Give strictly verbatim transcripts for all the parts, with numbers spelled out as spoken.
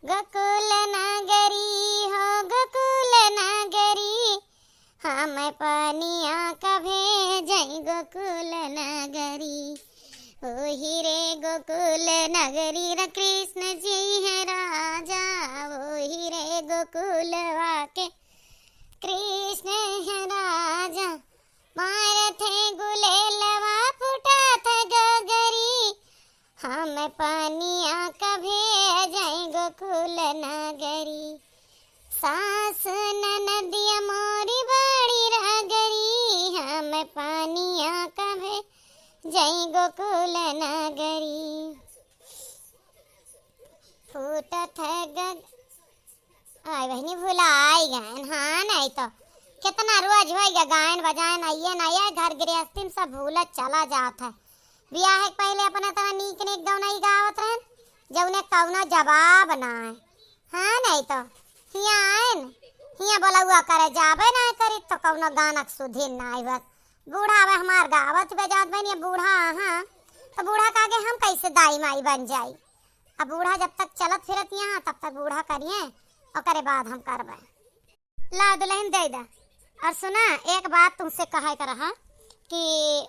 गोकुल नगरी हो गोकुल नगरी, हम पनिया का भेजई गोकुल नगरी। ओही रे गोकुल नगरी रे कृष्ण जी है राजा, ओही रे गोकुलवा के कृष्ण है राजा। मारत है गुलेलवा फूटत गगरी, हम पनिया का भेजई गोकुल नगरी। सास ननदिया मोरी बड़ी रगरी, हम पनिया का भेजई गोकुल नगरी। फूटत है गग-, आय बहिनी, भुलाई गएन। हाँ, नहीं तो कितना रोज होइगा गायन बजायन, आइए ना, ये घर गृहस्थी में सब भूलत चला जात है। बियाह के पहिले अपना तना नीक नीक गौनई गावत रहन, जौने कौनो जवाब ना है। हाँ, नहीं तो हियाँ आएन, हियाँ बोलौआ करे जाबे ना करी तो कौनो गाना के सुधीन ना आई। बस बूढ़ा अब हमार गावत बजात बहिनी, अब बूढ़ा हाँ, तो बूढ़ा का आगे हम कैसे दाई माई बन जाई? अब बूढ़ा जब तक चलत फिरत यहाँ, तब तक बूढ़ा करिए, ओकरे बाद हम करबे। ला दुलहिन दे दा। और सुना, एक बात तुमसे कहे के रहा कि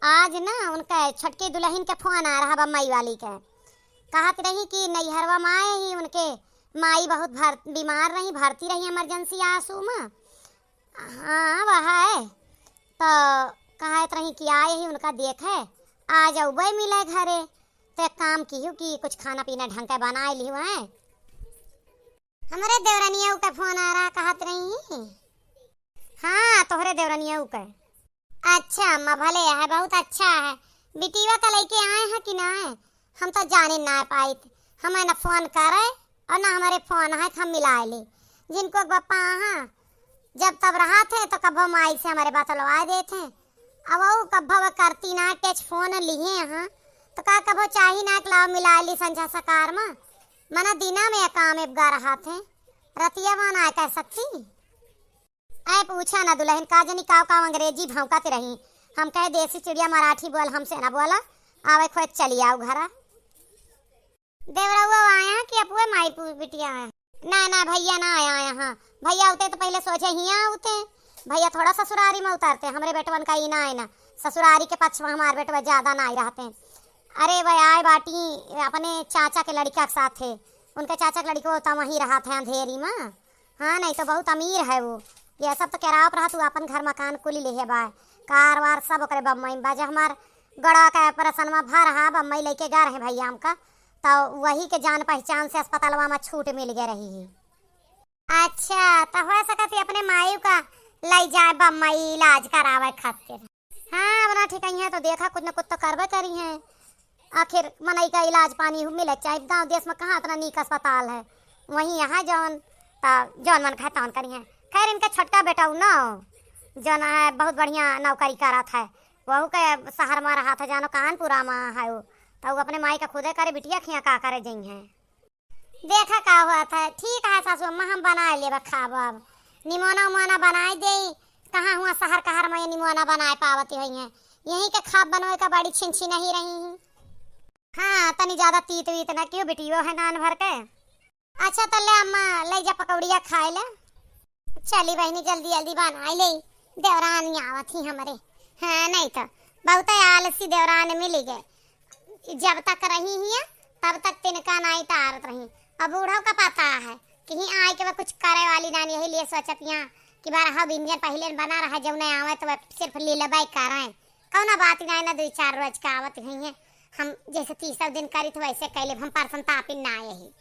आज ना उनके छोटकी दुलहिन के फोन आ रहा बम्बई वाली के, कहत रही कि नैहरवा में आए ही उनके माई बहुत भर-, बीमार रही, भर्ती रही इमरजेंसी आंसू में। हाँ, वह है। तो कहत रही कि आए ही उनका देखे, आ जाउबे मिले घरे। तो एक काम किहु कि कुछ खाना पीना ढंग के बनाए लिहु है। हमरे देवरनिया का फोन आ रहा, कहत रही। हाँ, तोहरे देवरनिया का। अच्छा अम्मा, भले है, बहुत अच्छा है। बिटिया का लेके आए हैं कि ना? हम तो जाने ना पाइत, हमें न फोन करे और ना हमारे फोन है कि हम मिलाए ले। जिनको बप्पा हाँ जब तब रहत है तो कभो माई से हमारे बतलवा देत हैं। अब वो कभो वो करती ना, टेच फोन लिए हाँ, तो का कभो चाही ना कि लाओ मिलाए ली संझा सकार में। मना दिना में काम एबगा रहत है, रतिया मा ना कह सकती। ऐ पूछा ना दुलहिन, का जनी काव काव अंग्रेजी भौंकत रही। हम कहे देसी चिड़िया मराठी बोल, हमसे ना बोला, आवे खोज चली आओ घरा। देवरउआ आया कि अपुए माई पु-, बिटिया आया? ना, ना, भैया ना आया, आया, हाँ। भैया होते तो पहिले सोझे हियाँ होते। भैया थोड़ा ससुरारी में उतरते, हमरे बेटवन का ही ना है ना। ससुरारी के पक्ष में हमार बेटवा ज्यादा ना ही रहते। अरे वह आए बाटी अपने चाचा के लड़का के साथ है, उनके चाचा के लड़को तो वहीं रहत है अंधेरी में। हाँ, नहीं तो बहुत अमीर है वो। ये सब तो केराव पर रहत, वो अपन घर मकान कुल लेहे बा, कार वार सब ओकरे बम्बई में बा। जब हमार गड़वा का ऑपरेशन में भर हा, बम्बई लेके गए रहे भैया हमका, तो वही के जान पहचान से अस्पतालवा में छूट मिल गए रही ही। अच्छा, तो हो सकत है अपने माई का लई जाए बम्बई इलाज करावे खातिर। हाँ, अब ना ठीक है तो देखा, कुछ न कुछ तो करबे करी है। आखिर मनई का इलाज पानी हु मिले चाहे। गाँव देश में कहाँ इतना नीक अस्पताल है, वहीं यहाँ जौन, ता जौन मन खाए तौन करी है। खैर, इनका छोटका बेटा उ ना, जौन है बहुत बढ़िया नौकरी करत है, वहू के शहर में रहत है, जानो कानपुरा में है वो, तो वो अपने माई का खुदे करे, बिटिया खिया का करे जई है। देखा का हुआ था। ठीक है सासू अम्मा, हम बनाए लेबा खाब। अब निमोना उमोना बनाए देई। कहाँ हुआ शहर कहर में ये निमोना बनाए पावती हुई है, यहीं के खाब बनवे का बड़ी छिन छिन ही रही है। हाँ, तनी ज्यादा तीत वीत ना कियो, बिटियो है नान भर के। अच्छा तो ले अम्मा, ले जा पकौड़िया खाए ले। चली बहिनी, जल्दी जल्दी बनाए ले, देवरानी आवत ही हमरे। हाँ, नहीं तो बहुत आलसी देवरान मिली गए। जब तक रही हिया, तब तक तिनका नाई तारत रही। अब बूढ़ो का पता है कि ही आए के वह कुछ करे वाली नानी, यही लिए सोचत हिया कि बारह व्यंजन पहिले बना रहा, जौने आवे तो वह सिर्फ लीलबाई करें। कौनो बात नाई ना, दुई चार रोज का आवत हुई है। हम जैसे तीसर दिन करी तो वैसे कैले, हम परसन तापिन ना यही।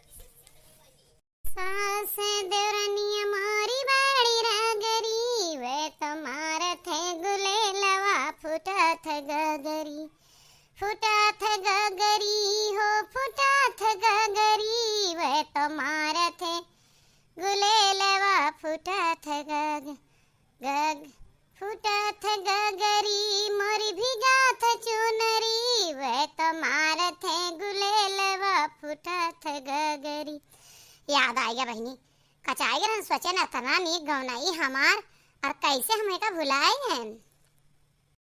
सास देवरनिया मोरी बड़ी रगरी, वे तो मारत है गुलेलवा फुटत गगरी। फुटत गगरी हो फुटत गगरी, वे तो मारत है गुलेलवा फुटत गग, गग, फुटत गगरी मोरी भिजात चुनरी, वे तो मारत है गुलेलवा फुटत गगरी। याद आइगा बहिनी, कचाई गरन सोचे न तना नीक गौनई हमार, और कैसे हम एका भुलाए गएन।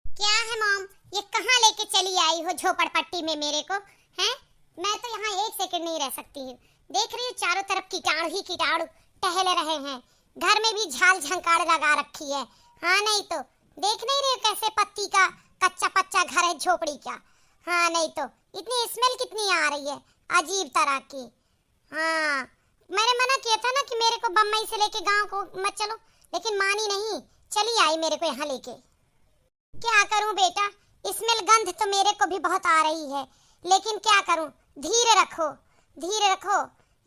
क्या है मॉम, ये कहाँ लेके चली आई हो झोपड़पट्टी में मेरे को, हैं? मैं तो यहाँ एक सेकंड नहीं रह सकती हूँ। देख रही हो, चारों तरफ कीटाणु ही कीटाणु टहल रहे हैं। घर में भी झाल झंकाड़ लगा रखी है। हाँ, नहीं तो देख नहीं रहे हो कैसे पत्ती का कच्चा पच्चा घर है, झोपड़ी का। हाँ, नहीं तो इतनी स्मेल कितनी आ रही है अजीब तरह की। हाँ, मैंने मना किया था ना कि मेरे को बम्बई से लेके गांव को मत चलो, लेकिन मानी नहीं, चली आई मेरे को यहाँ लेके। क्या करूं बेटा, स्मेल, गंध तो मेरे को भी बहुत आ रही है, लेकिन क्या करूं, धीर रखो, धीर रखो।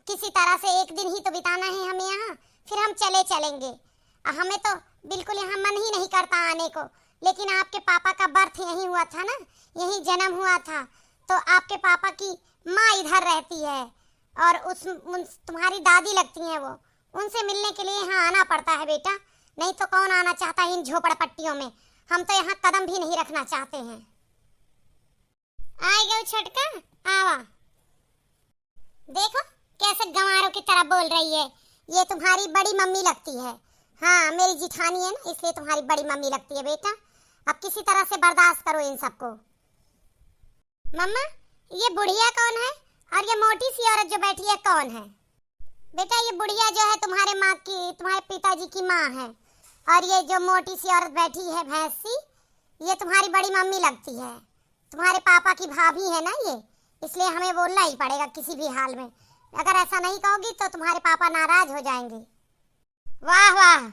किसी तरह से एक दिन ही तो बिताना है हमें यहाँ, फिर हम चले चलेंगे। अ, हमें तो बिल्कुल यहाँ मन ही नहीं करता आने को, लेकिन आपके पापा का बर्थ यहीं हुआ था ना, यहीं जन्म हुआ था, तो आपके पापा की माँ इधर रहती है और उस, उन, तुम्हारी दादी लगती हैं वो, उनसे मिलने के लिए यहाँ आना पड़ता है बेटा, नहीं तो कौन आना चाहता है इन झोपड़पट्टियों में। हम तो यहाँ कदम भी नहीं रखना चाहते हैं। आए गए छोटका, आवा। देखो कैसे गंवारों की तरह बोल रही है, ये तुम्हारी बड़ी मम्मी लगती है। हाँ, मेरी जिठानी है ना, इसलिए तुम्हारी बड़ी मम्मी लगती है बेटा। अब किसी तरह से बर्दाश्त करो इन सबको। मम्मा, ये बुढ़िया कौन है और ये मोटी सी औरत जो बैठी है कौन है? बेटा, ये बुढ़िया जो है तुम्हारे माँ की, तुम्हारे पिताजी की माँ है, और ये जो मोटी सी औरत बैठी है भैंस सी, ये तुम्हारी बड़ी मम्मी लगती है, तुम्हारे पापा की भाभी है ना ये, इसलिए हमें बोलना ही पड़ेगा किसी भी हाल में। अगर ऐसा नहीं कहोगी तो तुम्हारे पापा नाराज हो जाएंगे। वाह वाह,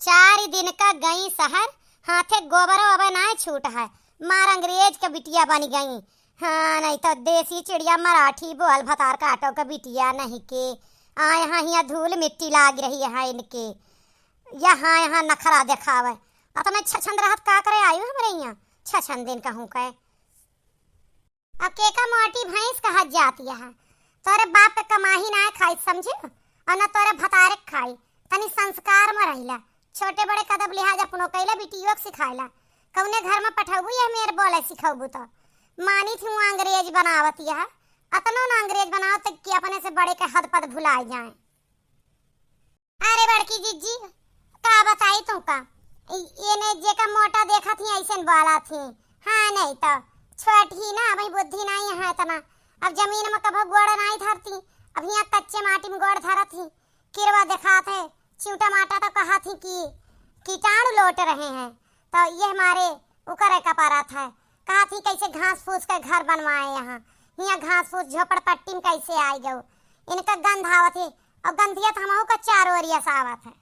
चारि दिन का गई सहर, हाथे गोबरो अबे नाय छूट है। मार अंग्रेज के बिटिया बनी गई। हाँ, नहीं तो देसी चिड़िया मराठी बोल भतार काटो के बिटिया नहीं के। आए हाँ, हियाँ धूल मिट्टी लाग रही है इनके। यहाँ, यहाँ नखरा देखावे। अतना छछन रहत का करे आयु हमरे यहाँ? छछन दिन कहूँ के। अब केका मोटी भैंस कहत जाती है? तोरे बाप के कमाही ना खाई, समझियो, और ना तोरे भतारे के खाई। तनी संस्कार में रहिला, छोटे बड़े का अदब लिहाज अपनो कैला, बिटियो के सिखाइला। कौने घर में पठौबू या मेर बोले सिखौबू तो? मानी थी हूँ अंग्रेज बनावत यह, अतनो ना अंग्रेज बनावत कि अपने से बड़े के हद पद भुलाए जाए। अरे बड़की जिज्जी, का बताई तुमका, ई-, ये ने जेका मोटा देखत ही ऐसन बोलत ही। हाँ, नहीं तो छोट ही ना, अबही बुद्धि नहीं है इतना। अब जमीन में कभो गोड़ नहीं धरती, अब हियाँ कच्चे माटी में गोड़ धरत ही। किरवा देखात है, चिउटा माटा तो कहत ही कि कीटाणु लोट रहे हैं, तो ये हमारे उकरे का परत है। कहत ही कैसे घास फूस के घर बनवाए यहाँ, हियाँ घास फूस झोपड़पट्टी में कैसे आइ गयो, इनका गंध आवत है। और गंधिया तो हमहू का चारों ओरिया से आवत है।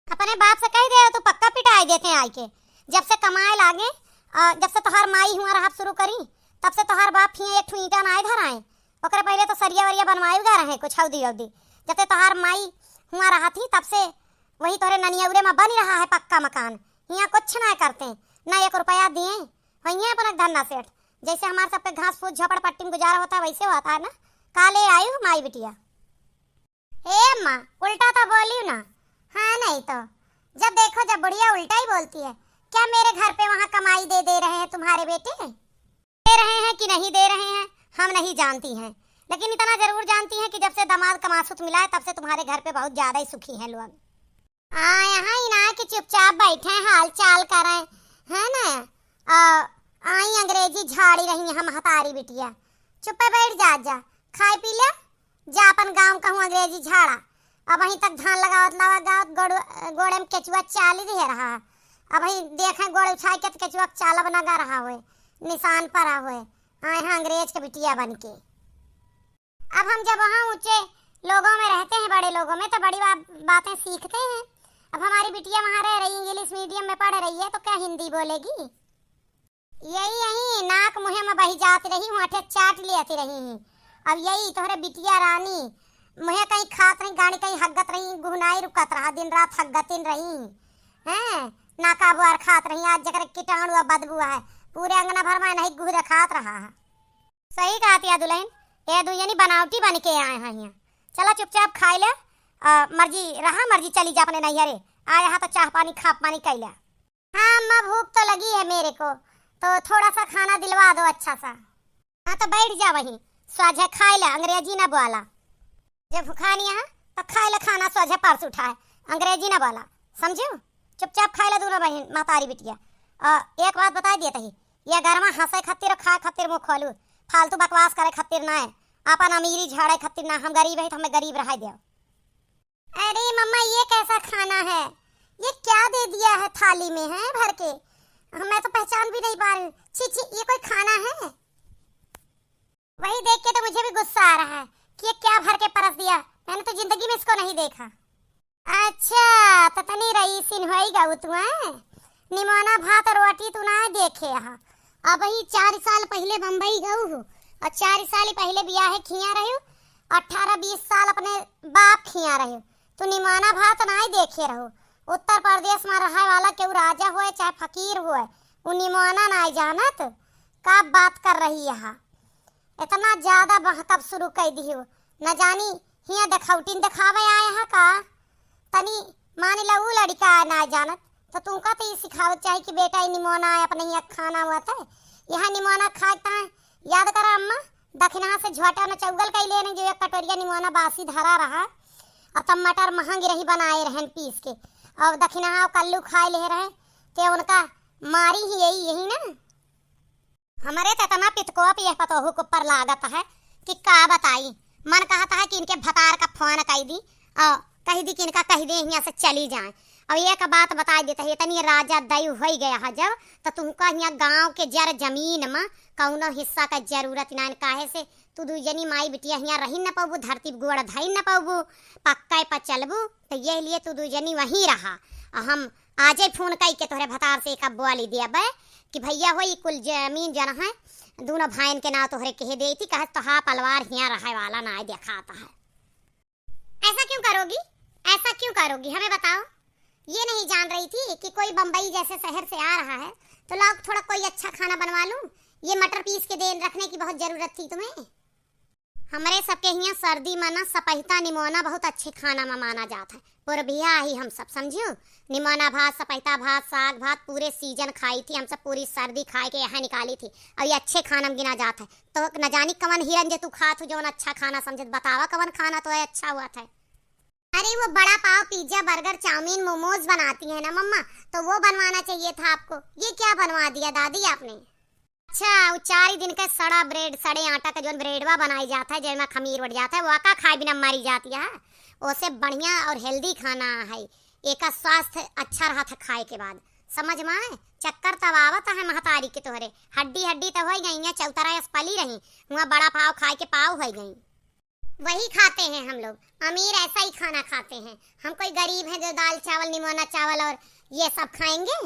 अपने बाप से कह दे, तू पक्का पिटाई देते हैं आइके। जब से कमाए लागे, अ, जब से तोहार माई हुआ रहब शुरू करी, तब से तोहार बाप हियाँ एक ठू ईंटा नाय धराए। ओकरे पहिले तो सरिया वरिया बनवाए उगा रहे कुछ हौदी औदी। जब से तोहार माई हुआ रहत ही, तब से वही तोहरे ननियौरे में बनी रहा है पक्का मकान। हियाँ कुछ ना करते, ना एक रुपया दिए। होइहें अपना धन्ना सेठ, जैसे हमार सबके घास फूस झोपड़पट्टी में गुजारा होता है, वैसे होता है ना। का ले आयु माई बिटिया? ए अम्मा, उल्टा तो बोलियो ना। हाँ, नहीं तो जब देखो जब बुढ़िया उल्टा ही बोलती है। क्या मेरे घर पे वहाँ कमाई दे दे रहे हैं तुम्हारे बेटे? दे रहे हैं कि नहीं दे रहे हैं, हम नहीं जानती हैं, लेकिन इतना जरूर जानती हैं कि जब से दामाद कमासुत मिला है, तब से तुम्हारे घर पे बहुत ज्यादा ही सुखी हैं लोग। आ, यहाँ इना के चुपचाप बैठे हैं, हाल चाल करें, है ना? आ, आई अंग्रेजी झाड़ी रही हैं महतारी बिटिया। चुप्पे बैठ जा, जा, खाए पी ले, जा अपन गाँव कहूँ अंग्रेजी झाड़ा। अबहीं तक धान लगावत लगावत गोड़, गोड़े में केचुआ चाली दिहे रहा। अबहीं देखें गोड़ उछाई के तो केचुआ के चाला बना गा रहा होए, निशान परा होए। आए हैं अंग्रेज के बिटिया बन के। अब हम जब वहाँ ऊंचे लोगों में रहते हैं, बड़े लोगों में, तो बड़ी बा-, बातें सीखते हैं। अब हमारी बिटिया वहाँ रह रही, इंग्लिश मीडियम में पढ़ रही है, तो क्या हिंदी बोलेगी? यही, यही नाक मुँहे में बही जात रही, होंठे चाट लेती रही। अब यही तोहरे बिटिया रानी मुँहे कहीं खात रही, गाड़ी कहीं हगत रही, गुहनाई रुकत रहा, दिन रात हगतिन रही। हैं, नाका बुआर खात रही, आज जकर कीटाणु आ बदबू है, पूरे अंगना भर में नहीं गुह देखात रहा है। सही कहत या दुलहिन, ए दुइयनी बनावटी बन के आए हैं हियाँ। चला चुपचाप खाइ ले, आ, मर्जी रहा, मर्जी चली जा अपने नैहरे। आया हा तो चाह पानी, खा पानी कइ ले। हाँ अम्मा, भूख तो लगी है मेरे को, तो थोड़ा सा खाना दिलवा दो अच्छा सा। हाँ तो बैठ जा वहीं, स्वाझे खाइ ले, अंग्रेजी ना बोला। जब भुखानी है तो खाइ ले खाना, स्वाझे परस उठाए, अंग्रेजी ना बोला, समझियो? चुपचाप खाइ ले दोनों बहिन, महतारी बिटिया। आ, एक बात बताइ दिए तही, ये घर में हँसे खातिर और खाए खातिर मुँह खोलू, फालतू बकवास करे खातिर ना है। अपन अमीरी झाड़े खातिर ना, हम गरीब है तो हमें गरीब रहे दो। अरे मम्मा, ये कैसा खाना है? ये क्या दे दिया है थाली में, है भर के? मैं तो पहचान भी नहीं पा रही हूँ। छी छी, ये कोई खाना है? वही देख के तो मुझे भी गुस्सा आ रहा है कि ये क्या भर के परस दिया, मैंने तो जिंदगी में इसको नहीं देखा। अच्छा, त तनी रईसिन होई गऊ तू, हैं? निमोना भात रोटी तू ना देखे हा। अबही चार साल पहिले बम्बई गऊ हो, और चार साल पहिले बियाहे खिया रह्यो, अठारह बीस साल अपने बाप खिया रह्यो। तू निमोना भात ना देखे रहो। उत्तर प्रदेश में रहे वाला केहू राजा होए चाहे फकीर होए, उ निमोना ना जानत। का बात कर रही है? इतना ज्यादा बहकब शुरू कर दियो, न जानी हियां देखौटिन देखावे आए हैं का? तनी मान ला उ लड़का ना जानत, तो तुमका तो ये सिखावे चाही कि बेटा, ये निमोना है, अपने हियां खाना हुआ था, यहाँ निमोना खाए था। याद करा अम्मा, दखिनहा से झोटा न चौगल कई लेने, जो एक कटोरिया निमोना बासी धरा रहा, और तब मटर महंग रही बनाए रहन पीस के, और दखिनहा कल्लू खाए ले रहे, ते उनका मारी ही यही, यही ना। हमरे त इतना पितकोप यह पतोहू के ऊपर लागत है कि का बताई। मन कहत है कि इनके भतार का फोन कई दी और कह दी कि इनका कह दे हियां से चली जाए। और एक बात बता देते हैं, इतनी राजा दयु होई गया है जब, तो तुमका हियां गांव के जर जमीन में कौनो हिस्सा का जरूरत ना है। काहे से तू दू जनी माई बिटिया हियां रही न पौबू, धरती पे गोड़ धई न पौबू, पक्का पर चलबू, तो ये लिए तू दू जनी वहीं रहा। और हम आजे फोन कई के तोहरे भतार से एक बोली दिया बे कि भैया हो, ई कुल जमीन जन है, दोनों भाईन के नाव तोहरे कहे देई थी, कहे तो हा पलवार हियां रहे वाला ना देखात है। ऐसा क्यों करोगी, ऐसा क्यों करोगी, हमें बताओ। ये नहीं जान रही थी कि कोई बम्बई जैसे शहर से आ रहा है, तो लाओ थोड़ा कोई अच्छा खाना बनवा लूं। ये मटर पीस के दे रखने की बहुत जरूरत थी तुम्हें। हमरे सबके हियां सर्दी में ना सपहिता निमोना बहुत अच्छे खाना में माना जात है। पुरबिया ही हम सब, समझियो। निमोना भात, सपहिता भात, साग भात, पूरे सीजन खाई थी हम सब, पूरी सर्दी खाए के यहाँ निकाली थी। और ये अच्छे खाना में गिना जात है। तो न जानी कवन हिरन जे तू खात हो, जौन अच्छा खाना समझत, बतावा कवन खाना तो है अच्छा हुआ था। अरे वो बड़ा पाव, पिज्जा, बर्गर, चाउमीन, मोमोज बनाती है ना मम्मा, तो वो बनवाना चाहिए था आपको। ये क्या बनवा दिया दादी आपने? अच्छा, वो चार ही दिन का सड़ा ब्रेड, सड़े आटा का जौन ब्रेडवा बनाई जात है, जेमा खमीर उठ जात है, वो का खाए बिना मरी जाती है। ओसे बढ़िया और हेल्दी खाना है, एका स्वास्थ्य अच्छा रहत है खाए के बाद। समझ में आए? चक्कर तब आवत है महतारी के तोहरे, हड्डी हड्डी तो होई गई है, चौतरा अस पली रही, हुआ बड़ा पाव खाए के पाव होई गई। वही खाते हैं हम लोग, अमीर ऐसा ही खाना खाते हैं। हम कोई गरीब हैं जो दाल चावल, निमोना चावल और ये सब खाएंगे?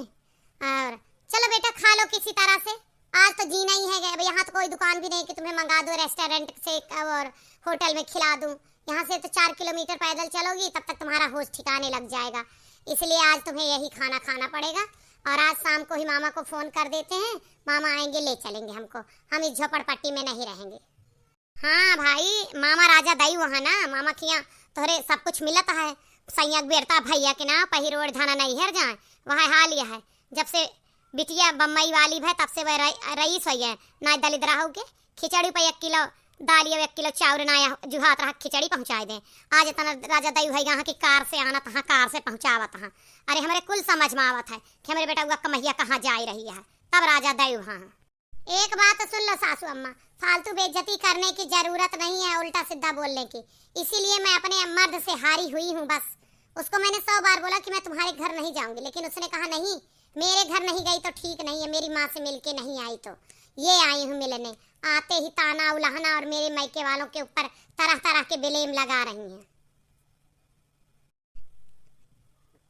और चलो बेटा, खा लो किसी तरह से, आज तो जीना ही है। अब यहाँ तो कोई दुकान भी नहीं कि तुम्हें मंगा दो रेस्टोरेंट से और होटल में खिला दूँ। यहाँ से तो चार किलोमीटर पैदल चलोगी, तब तक तुम्हारा होश ठिकाने लग जाएगा। इसलिए आज तुम्हें यही खाना खाना पड़ेगा। और आज शाम को ही मामा को फ़ोन कर देते हैं, मामा आएंगे, ले चलेंगे हमको। हम इस झोपड़पट्टी में नहीं रहेंगे। हाँ भाई, मामा राजा दई वहाँ ना, मामा खिया तोहरे सब कुछ मिलत है, सैया के बेरता भैया के ना, पहिर ओढ़ धाना नैहर जाए, वह हाल यह है। जब से बिटिया बम्बई वाली भय, तब से वह रई-, रईस होई है, ना दलिद्रा हो के खिचड़ी पे एक किलो दाल या एक किलो चाउर ना या जुहात रहा, खिचड़ी पहुँचाए दें। आज इतना राजा दई हुई यहाँ की कार से आना तहाँ, कार से पहुँचावत हाँ। अरे हमरे कुल समझ में आवत है कि हमरे बेटा हुआ कमहिया कहाँ जाए रही है, तब राजा दई वहाँ। एक बात सुन लो सासू अम्मा, फालतू बेइज्जती करने की जरूरत नहीं है, उल्टा सीधा बोलने की। इसीलिए मैं अपने मर्द से हारी हुई हूँ बस। उसको मैंने सौ बार बोला कि मैं तुम्हारे घर नहीं जाऊंगी, लेकिन उसने कहा, "नहीं, मेरे घर नहीं गई तो ठीक नहीं है, मेरी माँ से मिलके नहीं आई तो ये आई हूँ मिलने।" आते ही ताना उलाहना और मेरे मायके वालों के ऊपर तरह तरह के ब्लेम लगा रही हैं।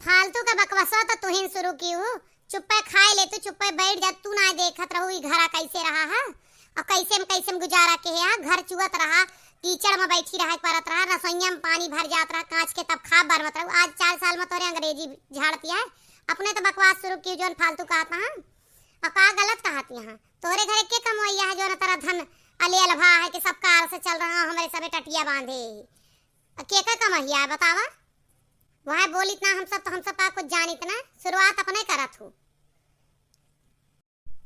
फालतू का बकवासा तो तुहिन शुरू की हूँ। चुप्पे खाए ले तू, चुप्पे बैठ जा। तू ना देखत रहू ई घरा कैसे रहा है और कैसे में कैसे में गुजारा के है। घर चुअत रहा, कीचड़ में बैठी रहा, परत रहा, रसोइया में पानी भर जात रहा, कांच के तब खा बरमत रहू। आज चार साल में तोरे अंग्रेजी झाड़ती है, अपने तो बकवास शुरू की, जौन फालतू कहत हैं। और का गलत कहत यहाँ? तोरे घरे के कमवैया है, जौन तेरा धन अले अलभा है कि सब कार से चल रहा, हमरे सबे टटिया बांधे। आ के का कमहिया है बतावा? वह बोलित ना हम सब, तो हम सब का कुछ जानित ना, शुरुआत अपने करत हो।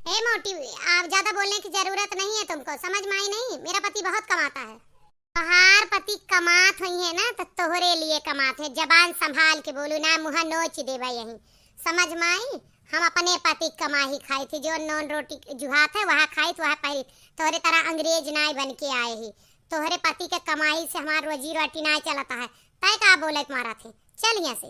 ए मोटी, आप ज्यादा बोलने की जरूरत नहीं है तुमको, समझ में आई नहीं? मेरा पति बहुत कमाता है। तोहार पति कमात हुई है ना, तो तोहरे लिए कमात है। जबान संभाल के बोलू ना, मुँह नोच देबा यहीं, समझ में आई? हम अपने पति क कमाई खाई थी, जो नून रोटी जुहात है, वह खाई थी, वह पहरी। तोहरे तरह अंग्रेज नाई बन के आए ही। तोहरे पति के कमाई से हमार रोजी रोटी नाहीं चलत है, तै का बोले के मारत है? चल यहाँ से।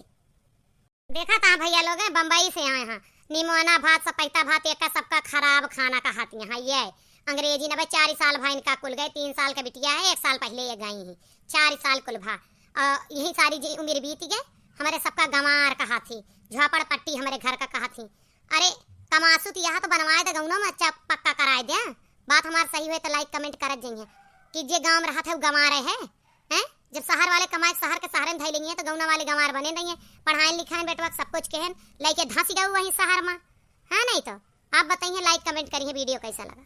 देखत हा भइया लोग, बम्बई से आए हैं, निमोना भात, सपैता भात, एका सबका खराब खाना कहत हैं। ये अंग्रेजी न बे, चार साल भा इनका कुल गए, तीन साल का बिटिया है, एक साल पहिले ये गई ही, चार साल कुल भा। और यही सारी जी उमिर बीत गए, हमरे सबका गंवार कहत ही, झोपड़ पट्टी हमरे घर का कहत ही। अरे कमासु त यहाँ तो बनवाए दे, गौना में अच्छा पक्का कराए दे। बात हमार सही होए तो like comment करत जइहे कि जे गाँव में रहत है वो गंवार है, हैं? जब शहर वाले कमाए शहर के शहरे में धई लेंगे तो गौना वाले गंवार बने रहिए, पढ़ाएन लिखाएन बेटवा के सब कुछ कहेन, लइके धंस गए वहीं शहर में, है नहीं तो। आप बताइए, like comment करिए, video कैसा लगा।